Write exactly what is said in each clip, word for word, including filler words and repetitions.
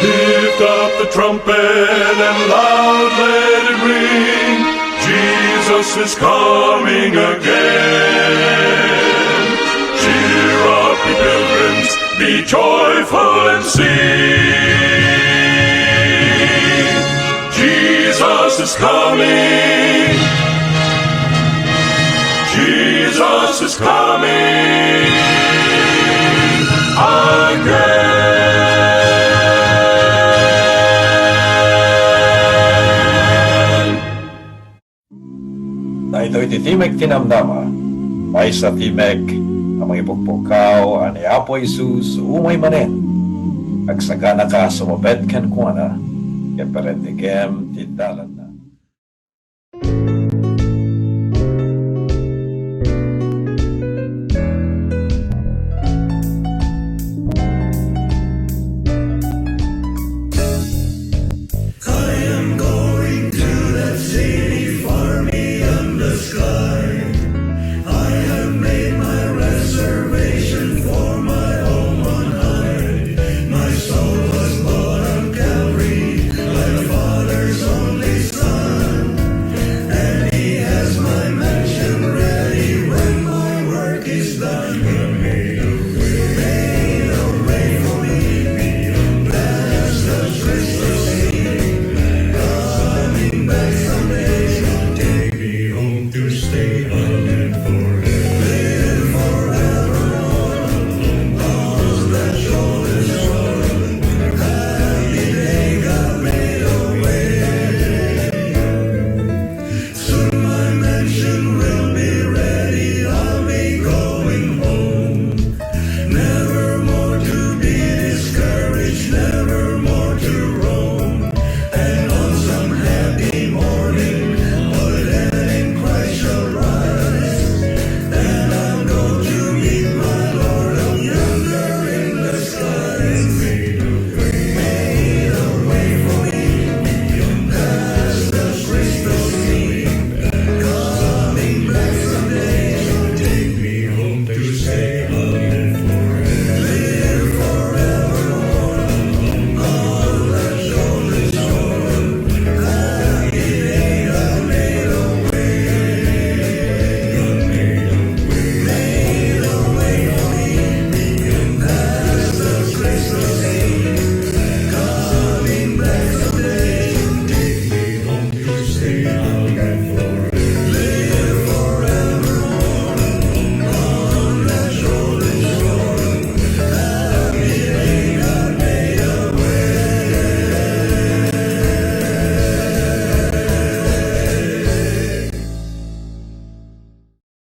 Lift up the trumpet and loud let it ring. Jesus is coming again. Cheer up, ye pilgrims, be joyful and sing. Jesus is coming. Jesus is coming again. Daytoy ti Timek ti Namnama, maysa timek a mangipukpukkaw a ni Apo Jesus umay manen. Agsaganaka a sumupet kenkuana, ket parendekem ti dalanna. I am going to that city far beyond the sky. I have made my reservation for my home on high. My soul was bought on Calvary by the Father's only Son, and He has my mansion ready when my work is done. He made a way, made a way for me beyond past the crystal sea. Coming back someday, take me home to stay. I'll live forever. Live forever on, on that shoulders roll. Happy day, God made a way. Soon my mansion will be ready. I'll be going home. Never more to be discouraged, never more to roam. And on some happy morning, all the dead in Christ shall rise. And I'll go to meet my Lord up yonder in the sky. Made a way, made a way for me. Past the crystal sea. Coming back someday, take me home to stay. I'll live forever. Live forever.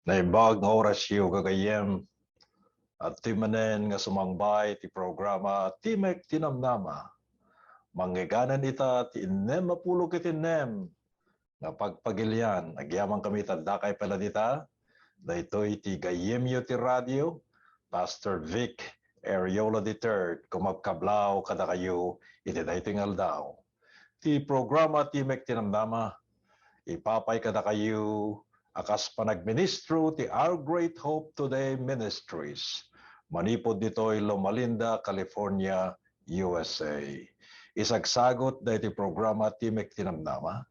Naimbag nga orasyo, gagayyem. Adtoy manen nga sumangbay ti programa Timek ti Namnama. Mangngegana ita ti innem a pulo ket innem nga pagpagilian. Agyamankami ita, dakay pay la dita. Daytoy ti gayyemyo ti radio, Pastor Vic Ariola the third, kumakablaw kadakayo iti daytoy nga aldaw. Ti programa Timek ti Namnama, ipapay kadakayo a kas panagministro ti Our Great Hope Today Ministries, manipud ditoy Loma Linda, California, U S A. Isagsagut daytoy programa Timek ti Namnama,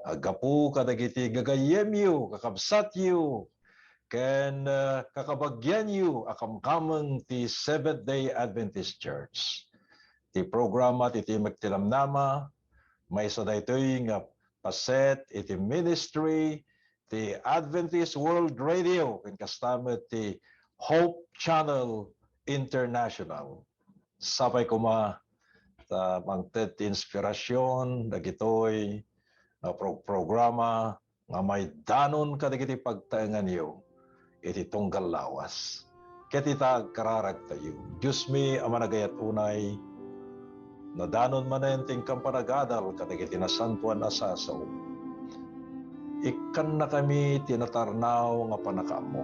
aggapu kadagiti gagayyemyo, kakabsatyo, ken, eh, kakabagianyo a kamkameng ti Seventh-day Adventist Church. Ti programa ti Timek ti Namnama, maysa daytoy nga paset iti ministry ti Adventist World Radio, ken kasta met ti Hope Channel International. Sapay koma ta mangted ti inspirasion dagitoy nga pro-, programa nga maidanon kadagiti pagtaenganyo iti tunggal lawas. Ket ita, agkararagtayo. Diosmi a managayat unay, nadanon manen ti inkam panagadal kadagiti nasantoan a sasaom. Ikkannakami ti natarnaw nga pannakaammo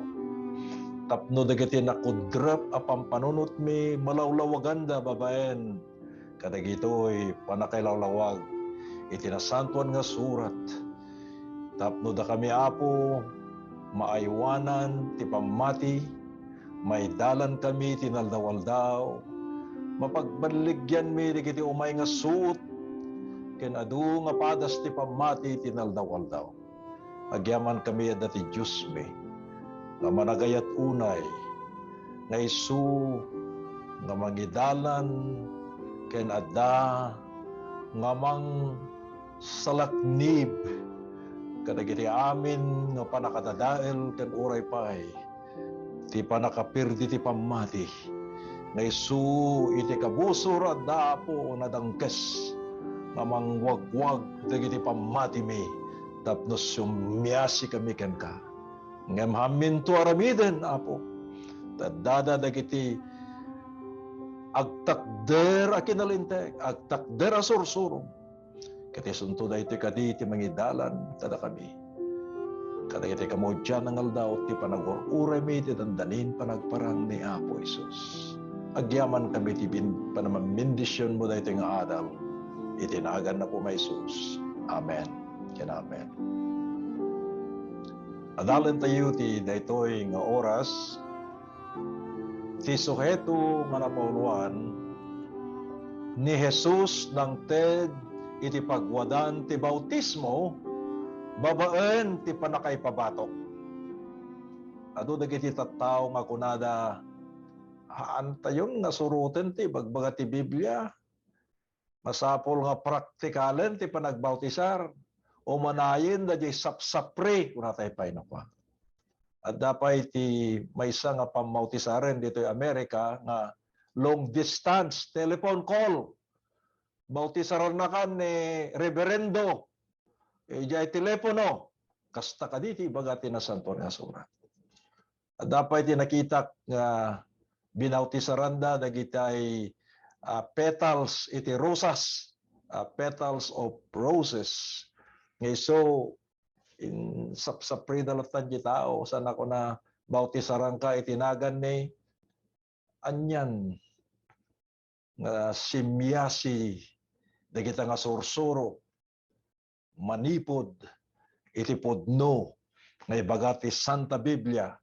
tapno dagiti nakudrep a pampanunotmi malawlawaganda babaen kadagitoy pannakailawlawag iti Nasantoan nga Surat, tapno dakami, Apo, maaywanan ti pammati, maidalankami ti naldaw-aldaw, mapagballigianmi dagiti umay nga suot ken adu nga padas ti pammati ti inaldaw-aldaw. Agyamankami adda ti Diosmi nga managayat unay, nga isu nga mangidalan ken adda nga mangsalaknib kadagiti amin nga pannakadadael ken uray pay ti pannakapirdi ti pammati, nga isu iti kabusor adda, Apo, nadangkes nga mangwagwag dagiti pammatimi tapno sumiasikami kenka. Ngem haanminto aramiden, Apo, ta addada dagiti agtakder a kinalinteg, agtakder a sursuro. Ket isunto daytoy kadi ti mangidalan kadakami kadagiti kamaudian nga aldaw ti panagur-uraymi iti dandanin panagparang ni Apo Jesus. Agyamankami ti bin-, panamambendisionmo daytoy nga adal. Iti nagan ni Apo Jesus. Amen ken amen. Adalentayo ti daytoy nga oras. Ti suheto nga napauluan, ni Jesus nangted iti pagwadan ti bautismo babaen ti pannakaipabatok. Adu dagiti tattao nga kunada, "Haantayon nga suroten ti ibagbaga ti Biblia. Masapul nga praktikalen ti panagbautisar. Umanayen daydiay sapsapri," kunatay pay no kua. Adda pay ti maysa nga pammautisaren ditoy Amerika nga long distance telephone call. Bautisarannakan ni Reverendo idiay telepono. Kasta kadi ti ibaga ti Nasantoan nga Surat. Adda pay ti nakitak nga binautisaranda dagitay, ah, petals iti rosas, ah, petals of roses. Nga isu, in-, sapsaprida latta ti tao, saan a kuna, "Bautisaranka iti nagan ni," anian nga simiasi dagita nga sursuro, manipud iti pudno nga ibaga ti Santa Biblia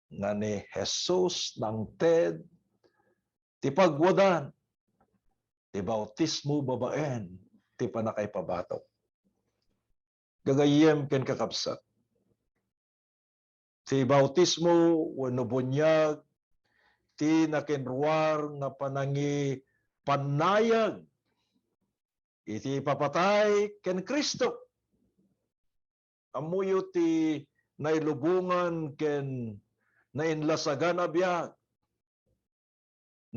nga ni Jesus nangted ti pagwadan ti bautismo babaen ti pannakaipabatok. Gagayyem ken kakabsat, ti bautismo wenno buniag ti nakinruar nga panangipannayag iti ipapatay ken Cristo. Ammoyo ti nailubongan ken nainlasagan a biag.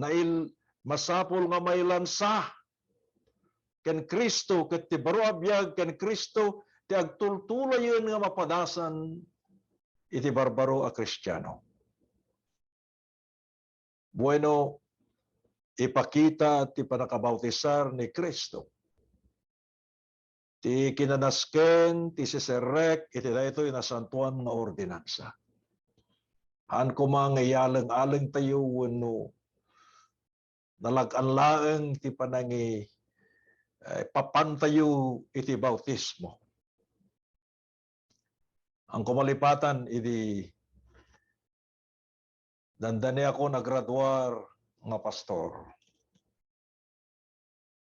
Nail-, masapul nga mailansa ken Cristo, ket ti baro a biag ken Cristo ti agtultulayen nga mapadasan iti barbaro a Kristiano. Bueno, ipakita ti pannakabautisar ni Cristo ti kinanasken ti siserrek iti daytoy nasantoan nga ordinansa. Haan koma nga iyaleng-alengtayo wenno nalag-an laeng ti panangi-, eh, papantayo iti bautismo. Haan koma malipatan idi dandaniakon a graduar nga pastor.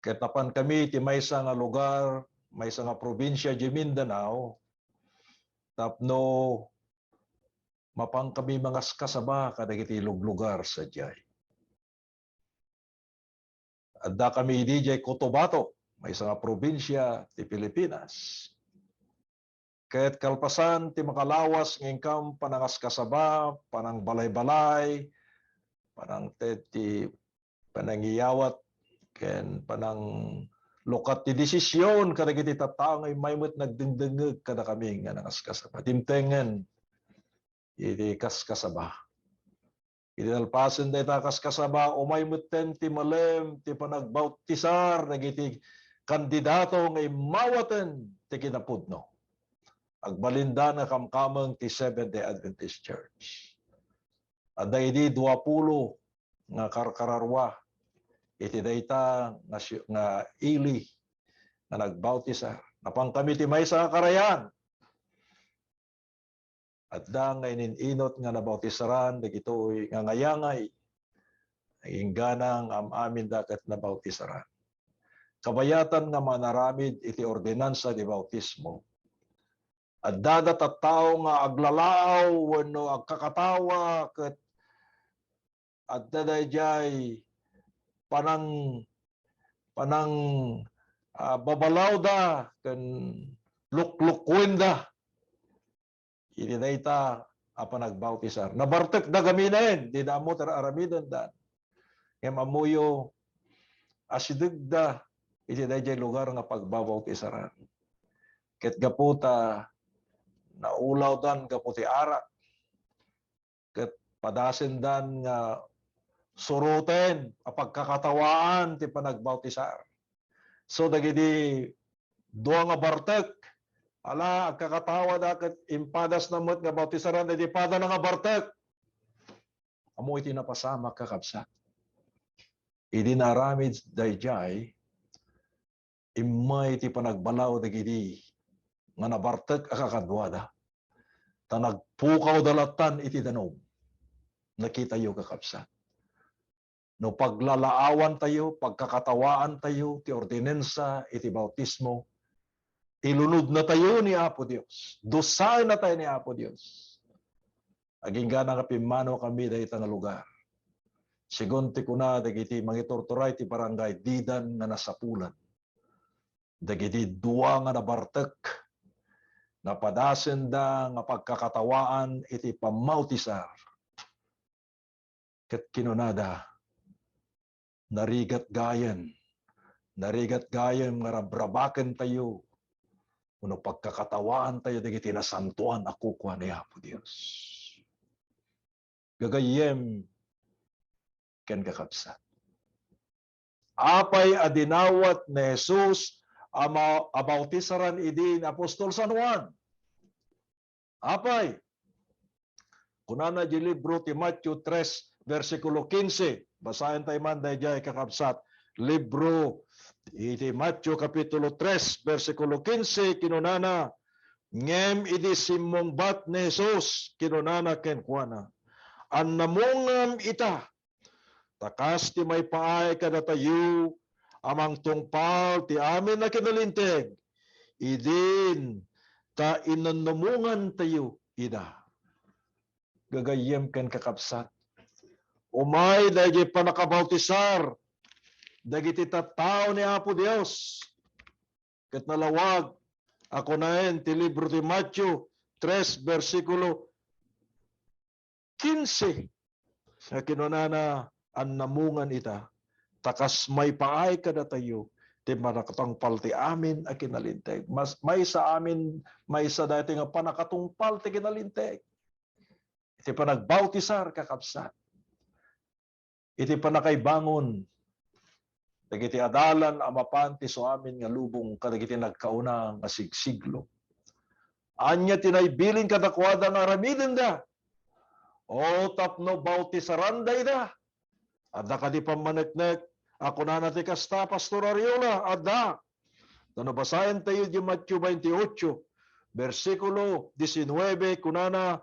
Ket napankami ti maysa nga lugar, maysa nga probinsia diay Mindanao, tapno mapankami mangaskasaba kadagiti luglugar sadiay. Addakami idi diay Cotabato, maysa nga probinsia ti Pilipinas. Ket kalpasan ti makalawas nga inkam panangaskasaba, panangbalay-balay, panangted ti panangiyawat, ken pananglukat ti desisyon kadagiti tattao nga immay met nagdengdengngeg kadakami nga nangaskasaba. Dimtengen iti kaskasaba. Iti nalpasen dayta kaskasaba, umay metten ti malem ti panagbautisar dagiti kandidato nga immawaten ti kinapudno. Agbalinda nga kamkameng ti Seventh-day Adventist Church. Adda idi duapulo nga karkararua iti dayta nga si-, nga ili nga nagbautisar. Napankami ti maysa nga karayan. Adda nga inin-inut nga nabautisaran dagitoy nga ngayangay. Inggana nga am-aminda ket nabautisaran. Kabayatan nga manaramid iti ordinansa ti bautismo, adda da tattao nga aglalaaw wenno agkakatawa ket adda daydiay panang-, panang-, ah, babalawda ken luklukkuenda iti dayta a panagbautisar. Nabartekda gaminen, dida ammo ti ar-aramidenda. Ngem ammoyo, asidegda iti daydiay lugar nga pagbabautisaran. Ket gapu ta naulawdan gapu ti arak, ket padasendan nga suroten a pagkakatawaan ti panagbautisar. So, dagiti dua nga bartek, ala, agkakatawada ket impadasna met nga bautisaran dagiti padana nga bartek. Ammo iti napasamak, kakabsat. Idi naaramid daydiay, immay ti panagbalaw dagidi nga nabartek a kakaduada, ta nagpukawda lattan iti danum. Nakitayo, kakabsat. No paglalaawantayo, pagkakatawaantayo ti ordinansa iti bautismo, ilunodnatayo ni Apo Dios, dusaennatayo ni Apo Dios. Agingga nga pimmano kami dayta nga lugar. Sigun ti kuna dagiti mangiturturay ti barangay, didan nga nasapulan dagiti dua nga nabartek nga padasenda nga pagkakatawaan iti pammautisar. Ket kinunada, "Narigat gayen, narigat gayen nga rabrabakentayo wenno pagkakatawaantayo dagiti nasantoan a kukua ni Apo Dios." Gagayyem ken kakabsat. Apay a dinawat ni Jesus a ma-, a bautisaran idi ni apostol San Juan? Apay? Kunana di libro ti Mateo tres, bersikulo kinse. Basaentayo man daydiay, kakabsat. Libro iti Mateo kapitulo tres, bersikulo kinse, kinunana, ngem idi simmungbat ni Jesus, kinunana kenkuana, "Annamungam ita, ta kas ti maipaay kadatayo a mangtungpal ti amin a kinalinteg, idin ta inannamungantayo ida." Gagayyem ken kakabsat, umay daydi pannakabautisar dagiti tattao ni Apo Dios. Ket nalawag a kunaen ti libro ti Mateo tres, bersikulo kinse, nga kinunana, "Annamungan ita, ta kas maipaay kadatayo ti pannakatungpal ti amin a kinalinteg." Mas, maysa amin, maysa daytoy nga pannakatungpal ti kinalinteg. Iti panagbautisar, kakabsat, iti pannakaibangon dagiti adalan a mapan ti suamin nga lubong kadagiti nagkauna nga sigsiglo. Ania ti naibilin kadakuada nga aramidenda? O tapno bautisaranda ida? Adda kadi pammaneknek a kunana ti kasta, Pastor Ariola? Adda. Ta no basaentayo di Mateo twenty-eight, bersikulo diecinueve, kunana,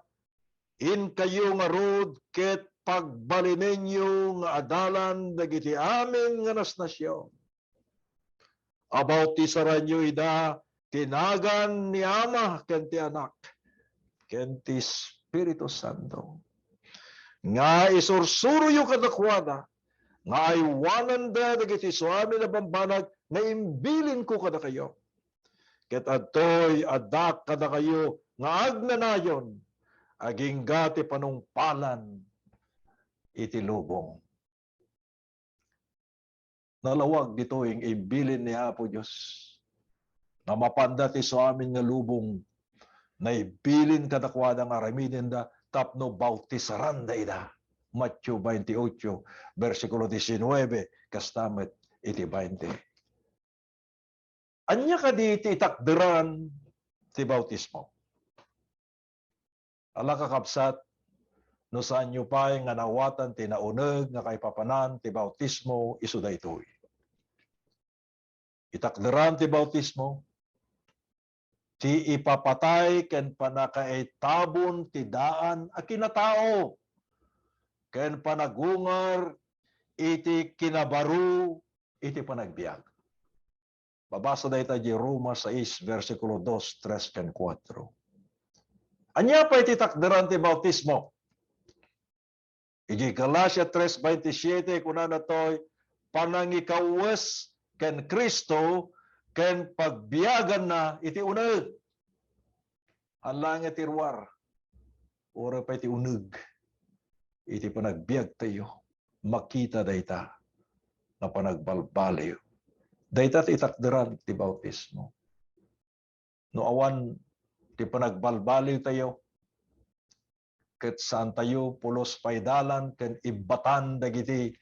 "Inkayo ngarud ket pagbalinenyo nga adalan dagiti amin nga nasnasion. Abautisaranyo ida ti nagan ni Ama ken ti Anak ken ti Espiritu Santo. Nga isursuroyo kadakuada nga aywananda dagiti suamin a bambanag nga imbilinko kadakayo. Ket adtoy addak kadakayo nga agnanayon, agingga ti panungpalan iti lubong." Nalawag ditoy nga imbilin ni Apo Dios nga mapanda ti suamin nga lubong, naibilin kadakuada nga aramidenda tapno bautisaranda ida. Mateo twenty-eight, bersikulo diecinueve, kasta met iti twenty. Ania kadi ti itakderan ti bautismo? Ala, kakabsat, no saanyo pay nga naawatan ti nauneg nga kaipapanan ti bautismo, isu daytoy. Itakderan ti bautismo ti ipapatay ken pannakaitabon ti daan a kinatao ken panagungar iti kinabaro iti panagbiag. Mabasa dayta di Roma sais, bersikulo dos, tres, ken kuatro. Ania pay ti takderan ti bautismo? Iti Galacia tres veintisiete, kunana toy, panangikawes ken Cristo ken pagbiaganna iti uneg. Haan laeng ti ruar, uray pay ti uneg iti panagbiagtayo, makita dayta nga panagbalbaliw. Dayta ti itakderan ti bautismo. No awan ti panagbalbaliwtayo, ket saantayo pulos pay dalan ken ibbatan dagiti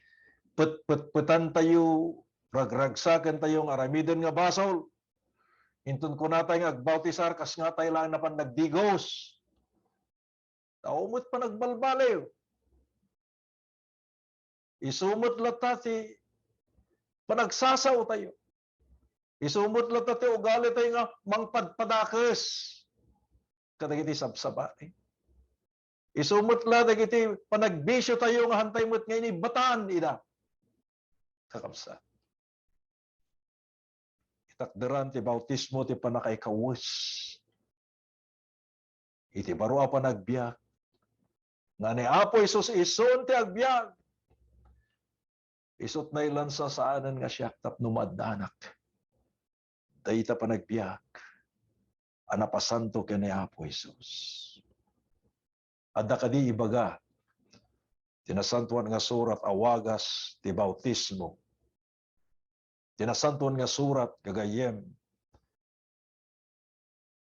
petpetpetantayo, ragragsakentayo nga aramiden nga basol. Inton kunatay nga agbautisar, kas ngatay laeng napan nagdigos. Tao met panagbalbaliw. Isu met latta ti panagsasaotayo. Isu met latta ti ugalitayo nga mangpadpadakes kadagiti sabsabali. Isu met la dagiti panagbisiotayo nga hantay met nga inibbatan ida. Kakabsat, itakderan ti bautismo ti pannakaikawes iti baro a panagbiag, nga ni Apo Jesus isun ti agbiag. Isut nailansa saanen nga siak tapno maaddanak. Dayta panagbiag a napasanto ken ni Apo Jesus. Adda kadi ibaga ti Nasantoan nga Surat a wagas ti bautismo? Ti Nasantoan nga Surat, gagayyem,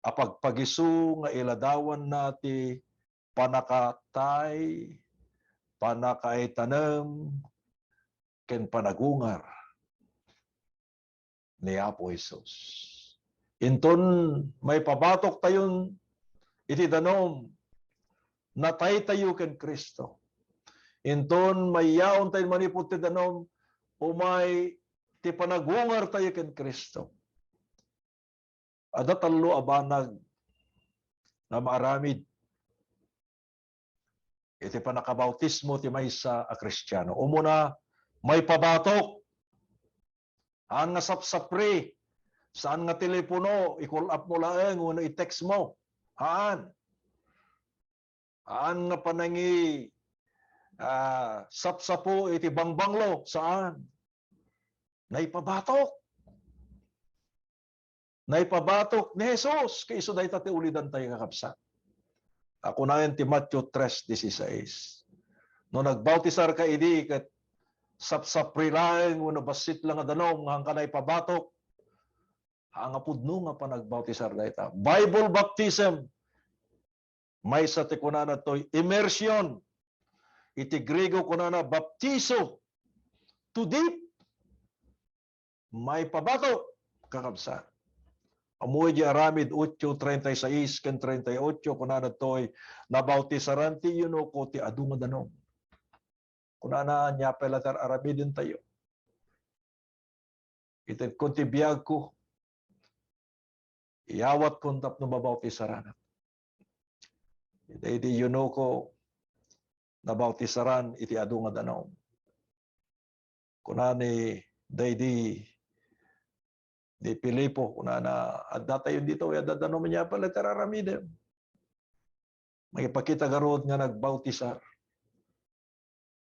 a pagpagisu nga iladawanna ti panakatay, panakaitanem, ken panagungar ni Apo Jesus. Inton maipabatoktayon iti danum, nataytayo ken Cristo. Inton mayyaontayo manipud ti danum, umay ti panagungartayo ken Cristo. Adda tallo a banag nga maaramid iti pannakabautismo ti maysa a Kristiano. Umuna, maipabatok. Haan nga sapsapri. Saan nga telepono, i-call up mo laeng wenno i-text mo. Haan. Haan nga panangi, ah, sapsapo iti bangbanglo. Saan. Naipabatok. Naipabatok ni Jesus, ket isu dayta ti ulidantayo, kakabsat. A kunaen ti Mateo tres dieciséis, no nagbautisarka idi ket sapsapri laeng wenno bassit la nga danum nga haanka naipabatok, haan nga pudno nga panagbautisar dayta. Bible baptism, maysa ti kunana toy immersion. Iti Griego, kunana baptizo, to dip. Maipabatok, kakabsat. Ammoyo di aramid ocho treinta y seis ken treinta y ocho, kunana toy, nabautisaran ti eunuko ti adu nga danum. Kunana, ania pay la ti ar-aramidentayo? Itedkon ti biagko, iyawatkon tapno mabautisaran. Daydi eunuko, nabautisaran iti adu nga danum. Kuna ni daydi ni Filipo, kunana, adda tayo dito, adda danum, ania pay la ti ar-aramidem? Mangipakita garud nga nagbautisar.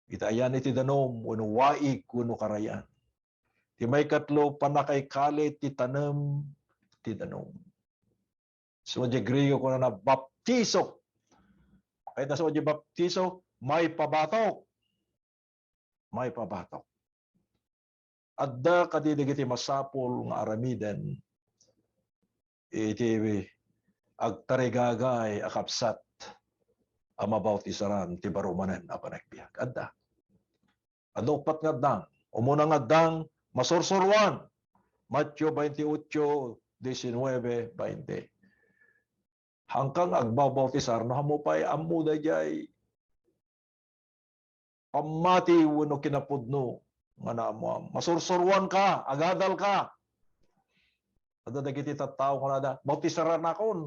Iti ayan iti danum wenno waig wenno karayan. Ti maikatlo, pannakaikalit ti tanem ti danum. So, di Griego, kunana, baptizo. Kayta so, di baptizo, maipabatok. Maipabatok. Adda kadi dagiti masapul nga aramiden iti agtarigagay a kabsat a mabautisaran ti baro manen a panagbiag? Adda. Adda uppat nga addang. Umuna nga addang, masursuroan. Mateo veintiocho, diecinueve, veinte. Haanka nga agbabautisar no ammo pay ammo daydiay pammati wenno kinapudno nga naammoam. Masursuroanka, agadalka. Adda dagiti tattao kunada, "Bautisaranakon.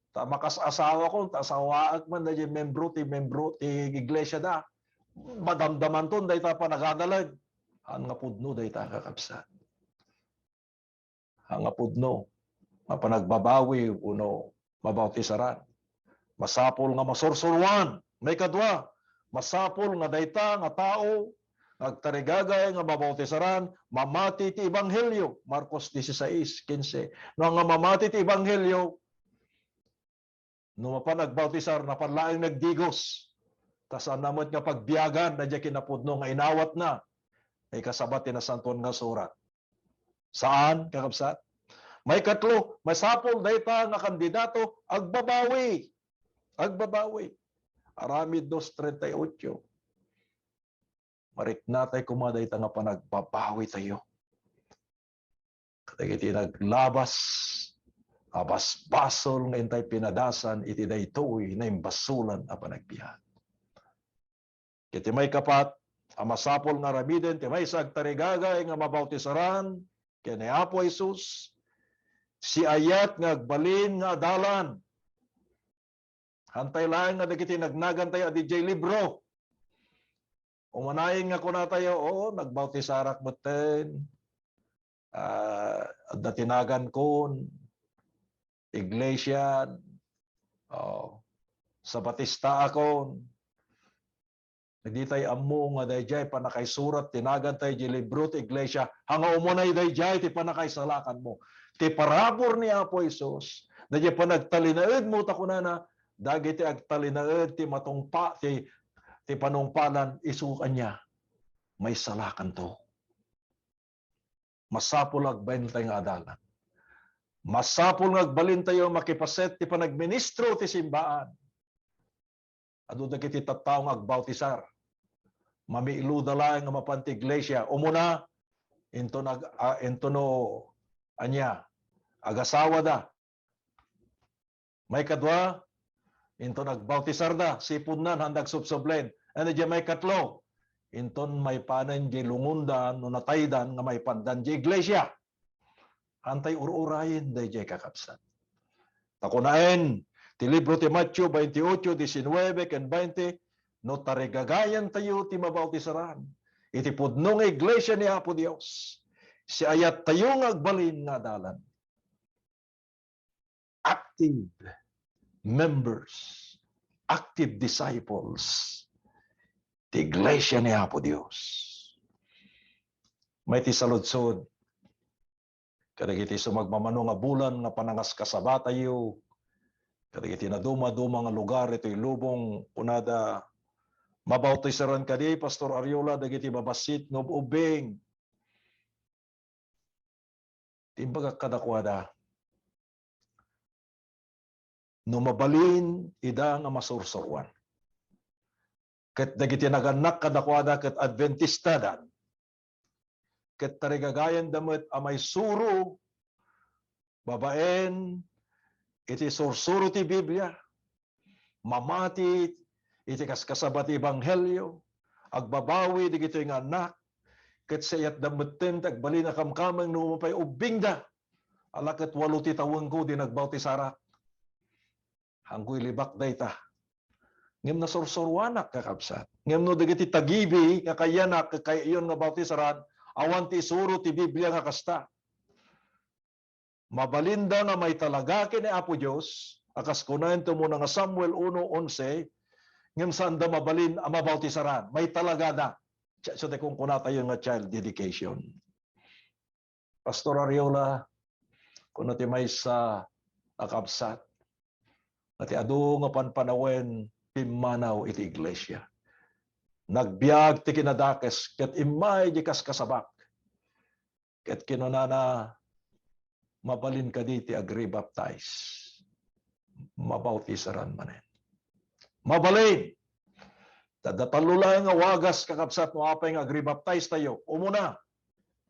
Ta makas-asawakon, ta asawaek man daydiay membro ti, membro ti iglesia da." madamdamanton dayta panagadalan. Haan nga pudno dayta, kakabsat. Haan nga pudno nga panagbabawi wenno mabautisaran. Masapul nga masursuroan. Maikadua, masapul nga dayta nga tao nga agtarigagay nga mabautisaran, mamati ti ebanghelio. Marcos dieciséis quince. No nga mamati ti ebanghelio, no mapan agbautisar, napan laeng nagdigos. Ta saan na met nga pagbiagan daydiay kinapudno nga inawatna nga ikasabat ti Nasantoan nga Surat. Saan, kakabsat? Maikatlo, masapul dayta nga kandidato, agbabawi. Agbabawi. Aramid dos treinta y ocho. Mariknatay koma dayta nga panagbabawitayo kadagiti naglabas a basbasol nga intay pinadasan iti daytoy naimbasolan a panagbiag. Ket ti maikapat a masapul nga aramiden ti maysa agtarigagay nga mabautisaran ken ni Apo Jesus, siayat nga agbalin nga adalan. Hantay laeng nga dagiti nagnagantayo a didiay libro. Umanayon nga kunatayo, "Oo, nagbautisar ak metten. Ah, adda ti nagankon, iglesia, oh, Sabatista akon." Dagitay ammo nga daydiay pannakaisurat ti nagantayo diay libro ti iglesia, haan nga umunay daydiay ti pannakaisalakanmo. Ti parabur ni Apo Jesus, daydiay panagtalinaedmo ta kunana, dagiti agtalinaed ti matungpa-, ti, ti panungpalan, isu ania, maisalakanto. Masapul agbalintay nga adalan. Masapul nga agbalintayo makipaset ti panagministro ti simbaan. Adu dagiti tattao nga agbautisar. Mamiiluda laeng nga mapan ti iglesia. Umuna, inton ag-, ah, inton no, ania, agasawada. Maikadua, inton agbautisarda, sipudnan, haan da agsubsublen. Ania diay maikatlo, inton maipanen diay lungonda no nataydan nga maipandan diay iglesia. Haantay ur-urayen daydiay, kakabsat. Ta kunaen ti libro ti Mateo veintiocho diecinueve ken veinte, no tarigagayantayo ti mabautisaran iti pudno nga iglesia ni Apo Dios, siayattayo nga agbalin nga adalan. Active members, active disciples ti iglesia ni Apo Dios. May ti saludsod kadagiti sumagmamano nga bulan nga panangaskasabatayo kadagiti naduma-duma nga lugar itoy lubong, kunada, mabautisaran kadi, Pastor Ariola, dagiti babassit nga ub-ubbing. Ti imbagak kadakuada, no mabalin ida nga masursuroan. Ket dagiti nagannak kadakuada ket Adventistadan, ket tarigagayanda met a maisuro babaen iti sursuro ti Biblia, mamati iti kaskasabat ti ebanghelio, agbabawi dagitoy nga annak, ket sayatda metten ti agbalin a kamkameng no pay ubbingda. Ala ket walo ti tawengko di nagbautisara. Haanko ilibak dayta. Ngem nasursuroanak, kakabsat. Ngem no dagiti tagibi nga kayanak ket kayatyon nga bautisaran, awan ti isuro ti Biblia nga kasta. Mabalinda nga maitalaga ken ni Apo Dios, a kas kunaen ti umuna nga Samuel uno onse, ngem saanda mabalin a mabautisaran. Maitalagada. Siya, siya ti kunkunatayo nga child dedication. Pastor Ariola, kuno ti maysa a kabsat, nga ti adu nga panpanawen pimmanaw iti iglesia. Nagbiag ti kinadakes ket immay di kaskasabak. Ket kinunana, "Mabalin kadi ti agrebaptize? Mabautisaran manen." Mabalin! Adda tallo laeng nga wagas, kakabsat, no apay nga agrebaptize tayo. Umuna,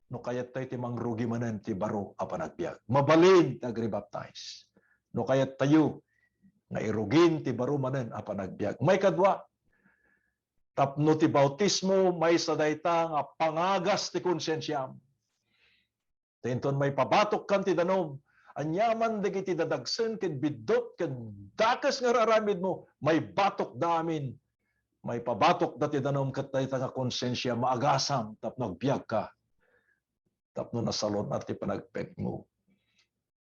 no kayattayo ti mangrugi manen ti baro a panagbiag. Mabalin ti agrebaptize. No kayattayo nga irugin ti baro manen a panagbiag. Maikadua, tapno ti bautismo, maysa dayta nga pangagas ti konsensiam. Ta inton maipabatokkan ti danum, aniaman dagiti dadagsen ken biddut ken dakes nga ar-aramidmo, maibatokda amin maipabatok dati danum ket dayta nga konsensia, maagasam tapno agbiagka, tapno nasalun-at ti panagpekmo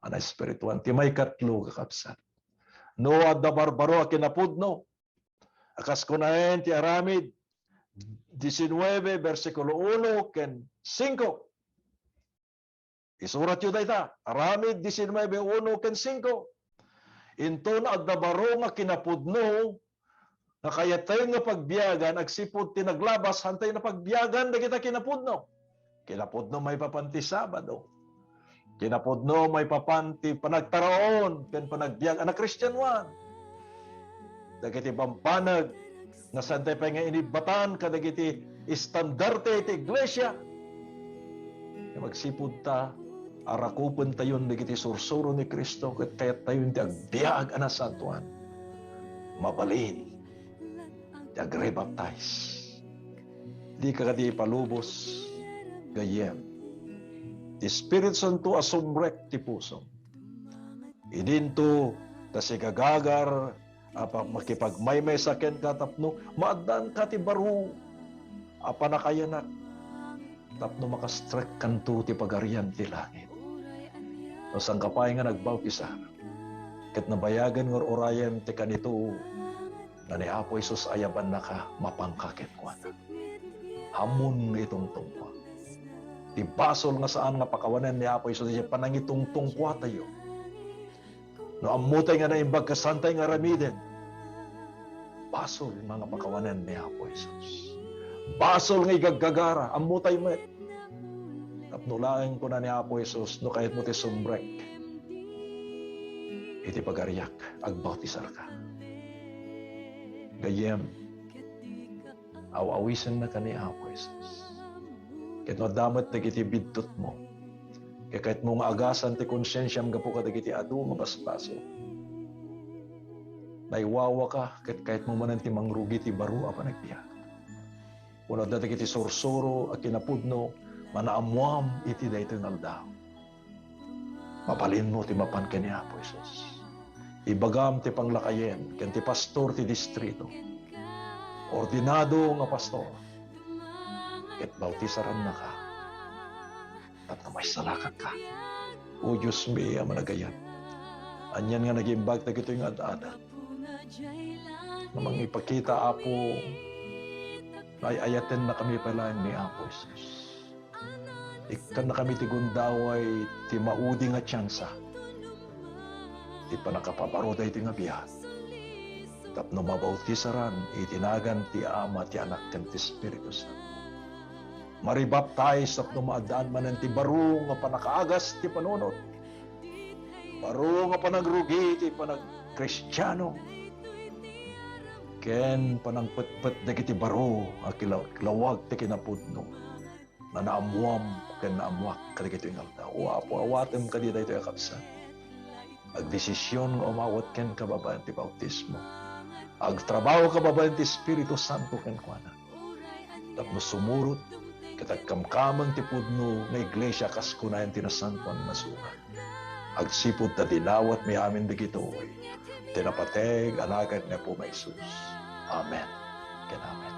a naespirituan. Ti maikatlo, kakabsat, no adda barbaro a kinapudno, a kas kunaen ti Aramid diecinueve, bersikulo uno ken singko. Isuratyo dayta, Aramid diecinueve uno ken singko. Inton adda baro nga kinapudno, nga kayatyo nga pagbiagan, agsipud ti naglabas, haantayo nga pagbiagan dagita kinapudno. Kinapudno maipapan ti Sabado. Kinapudno maipapan ti panagtaraon ken panagbiag a nakristianoan. Dagiti bambanag nga saantayo pay nga inibbatan kadagiti estandarte ti iglesia. Nga agsipud ta, arakupentayon dagiti sursuro ni Cristo ket kayattayon ti agbiag a nasantoan. Mabalin ti agrebaptize. Dika kadi ipalubos, gayyem. Ti Espiritu Santo a sumrek ti pusom. Idinto ta sigagagar a pa-, makipagmaymaysa kenka tapno maaddaanka ti baro a pannakayanak tapno makastrekkanto ti pagarian ti langit. No saanka pay nga nagbautisar, ket nabayagen nga ur-urayen ti kanito, nga ni Apo Jesus ayabannaka, mapanka kenkuana. Ammom nga itungtungko. Ti basol nga saan nga pakawanen ni Apo Jesus ti panangitungtungkuatayo. No ammotay nga naimbag ket saantay nga aramiden, basol nga, nga pakawanen ni Apo Jesus. Basol nga igaggagara, ammotay met. Tapno laeng kuna ni Apo Jesus, no kayatmo ti sumrek iti pagariak, agbautisarka. Gayyem, aw-awisennaka ni Apo Jesus. Ket no adda met dagiti biddutmo, ket kayatmo nga agasan ti konsensiam gapu kadagiti adu nga basbasol. Naiwawaka, ket kayatmo manen ti mangrugi ti baro a panagbiag. Wenno adda dagiti sursuro a kinapudno nga naammoam iti daytoy nga aldaw. Mabalinmo ti mapan ken ni Apo Jesus. Ibagam ti panglakayen ken ti pastor ti distrito. Ordinado nga pastor. Ket bautisarannaka tapno maisalakanka. O Dios mi a managayat, anian nga nagimbag dagitoy nga ad-ada nga mangipakita, Apo, nga ay-ayatennakami pay laeng ni Apo Jesus. Ikkannakami ti gundaway ti maudi nga tiansa ti pannakapabaro daytoy nga biag tapno mabautisaran iti nagan ti Ama, ti Anak, ken ti Espiritu Santo. Maribaptize tapno maaddaan manen ti baro nga pannakaagas ti panunot, baro nga panangrugi ti panagkristiano, ken panangpetpet dagiti baro a kila-, kilawag ti kinapudno nga naammoam ken naammoak kadagitoy nga aldaw. O Apo, awatem kadi daytoy a kabsat. Agdesision nga umawat kenka babaen ti bautismo. Agtrabahoka babaen ti Espiritu Santo kenkuana. Tapno sumurot ket agkamkameng ti pudno nga iglesia kas kunaen ti Nasantoan nga Surat. Agsipud ta dinawatmi amin dagitoy ti napateg a nagan ni Apo Jesus. Amen ken amen.